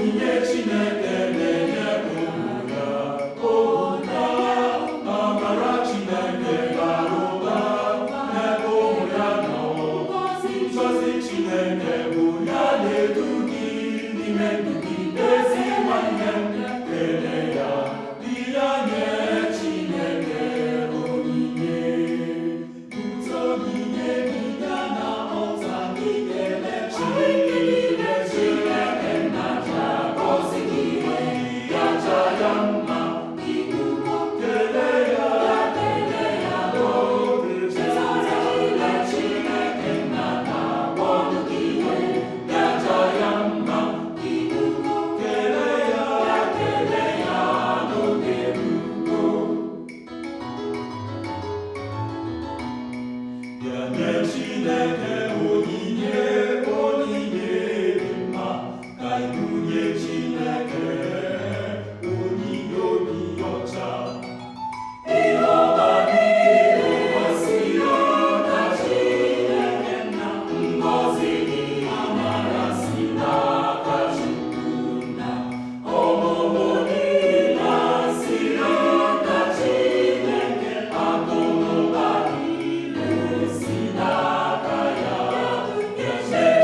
Onyinye Chineke na-enye ụmụ ya ụba. Amara Chineke bara ụba n'ebe ụmụ ya nọ. Ngọzi Chineke bụ ya na-edu gị n'ime ndụ gị. Ezi nwanne m, kele ya, bịa nye Chineke onyinye. Bute onyinye gị gaa na ọlta gị, kelee Chineke. Chineke nna ji agọzi gị, ya ja ya mma. Kelee ya, n'oge. Chineke nna na-agwọ gị, ya ja ya mma. Kelee ya, kelee ya n'oge erugo. Bịa nye Chineke onyinye, onyinye dị mma, ka ibunye Chineke onyinye obi ọcha. Ihe ọma niile si n'aka Chineke nna, ngọzi dị, amara si n'aka Chukwu nna, ọmụmụ niile si n'aka Chineke, akụ na ụba niile si n'aka ya. Nye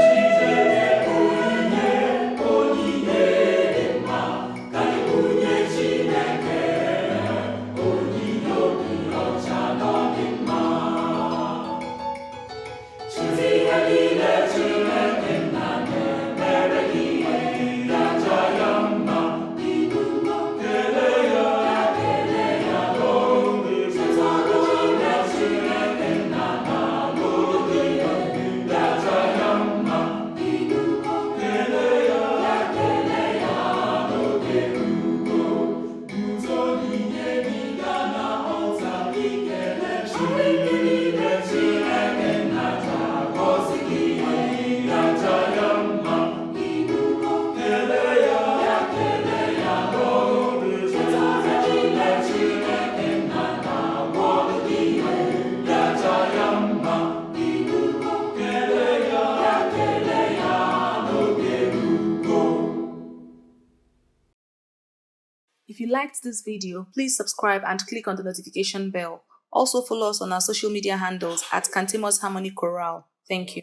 Chineke onyinye, onyinye dị mma, ka ibunye Chineke onyinye obi ọcha na ọ dị mma. Cheta ihe niile Chineke nna na-emere gị, ya ja ya mma. Kelee ya, n'oge. Cheta niile Chineke nna na-alụrụ gị, ya ja ya mma. Kelee ya, n'oge erugo. Bute onyinye gị gaa na ọlta gị, kelee Chineke. Chineke nna ji agọzi gị, ya ja ya mma. Kelee ya, n'oge. Chineke nna na-agwọ gị, ya ja ya mma. Kelee ya, n'oge erugo. If you liked this video, please subscribe and click on the notification bell. Also follow us on our social media handles at Kantemo's Harmony Chorale. Thank you.